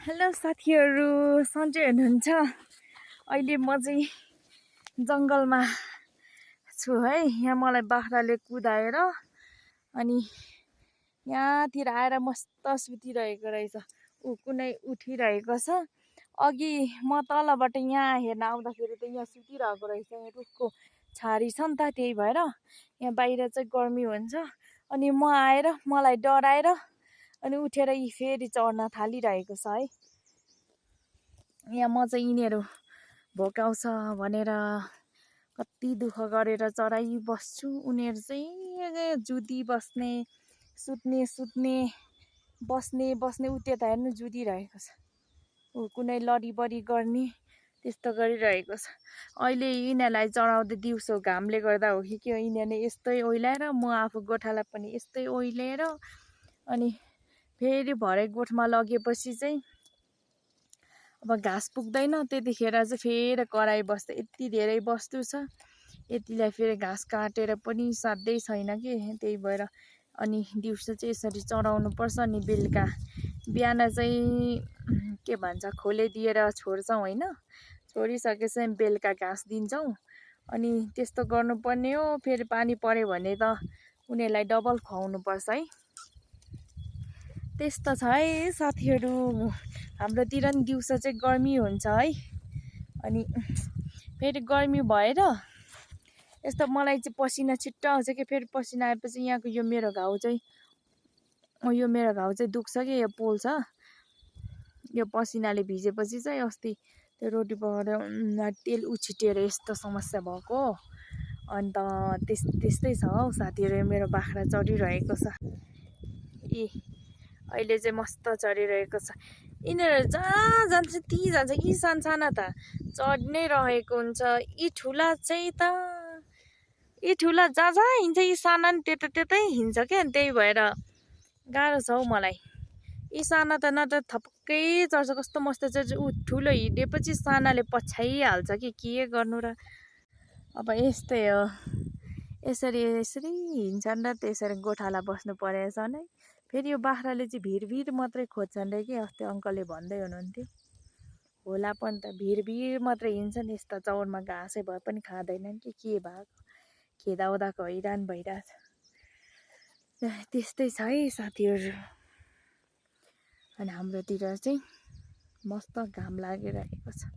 Hello साथीहरू, सन्चै हुनुहुन्छ? अहिले म चाहिँ जङ्गलमा छु है। यहाँ मलाई बाख्राले कुदाएर अनि यहाँतिर आएर मस्त सुतिरहेको रहेछ। कुनै उठिरहेको छ। अघि म तलबाट यहाँ हेर्न आउँदाखेरि त यहाँ सुतिरहेको रहेछ। यहाँ रुखको छारी छ नि त, त्यही भएर यहाँ बाहिर चाहिँ गर्मी हुन्छ। अनि म आएर मलाई डराएर अनि उठेर फेरि चढ्न थालिरहेको छ है। यहाँ म चाहिँ यिनीहरू भोकाउँछ भनेर कति दुःख गरेर चढाइबस्छु। उनीहरू चाहिँ जुदी बस्ने सुत्ने बस्ने उ त्यता हेर्नु जुदिरहेको छ। कुनै लडीबडी गर्ने त्यस्तो गरिरहेको छ। अहिले यिनीहरूलाई चढाउँदै दिउँसो घामले गर्दा हो कि के हो, यिनीहरूले यस्तै ओइलाएर म आफू गोठालाई पनि यस्तै ओइलाएर अनि फेरि भरे गोठमा लगेपछि चाहिँ अब घाँस पुग्दैन। त्यतिखेर चाहिँ फेरि कराई बस्छ। यति धेरै वस्तु छ, यतिलाई फेरि घाँस काटेर पनि साध्यै छैन कि, त्यही भएर अनि दिउँसो चाहिँ यसरी चढाउनु पर्छ। अनि बेलुका बिहान चाहिँ के भन्छ खोले दिएर छोड्छौँ होइन, छोडिसकेपछि बेलुका घाँस दिन्छौँ। अनि त्यस्तो गर्नुपर्ने हो। फेरि पानी पऱ्यो भने त उनीहरूलाई डबल खुवाउनु पर्छ है। त्यस्तो छ है साथीहरू। हाम्रोतिर नि दिउँसो चाहिँ गर्मी हुन्छ है। अनि फेरि गर्मी भएर यस्तो मलाई चाहिँ पसिना छिट्टो आउँछ कि, फेरि पसिना आएपछि यहाँको यो मेरो घाउ चाहिँ दुख्छ कि, यो पोल्छ। यो पसिनाले भिजेपछि चाहिँ अस्ति त्यो रोटी पकाएर तेल उछिटेर यस्तो समस्या भएको। अन्त त्यस्तै छ हौ साथीहरू। मेरो बाख्रा चढिरहेको छ। अहिले चाहिँ मस्त चढिरहेको छ। यिनीहरू जहाँ जान्छ त्यहीँ जान्छ। यी सानसाना त चढ नै रहेको हुन्छ। यी ठुला चाहिँ जहाँ हिँड्छ, यी साना नि त्यतै हिँड्छ क्या। त्यही भएर गाह्रो छ हौ मलाई। यी साना त न त थपक्कै चढ्छ, कस्तो मस्त चढ्छ। ठुलो हिँडेपछि सानाले पछ्याइहाल्छ कि के गर्नु र। अब यस्तै हो, यसरी हिँड्छन् र त्यसरी गोठाला बस्नु परेछ नै। फेरि यो बाख्राले चाहिँ भिर मात्रै खोज्छन् रे कि, अस्ति अङ्कलले भन्दै हुनुहुन्थ्यो। होला पनि त भिर मात्रै हिँड्छन्, यस्ता चौरमा घाँसै भए पनि खाँदैनन् कि के भएको, खेदाउदाको हैरान भइरहेछ। त्यस्तै छ है साथीहरू। अनि हाम्रोतिर चाहिँ मस्त घाम लागिरहेको छ।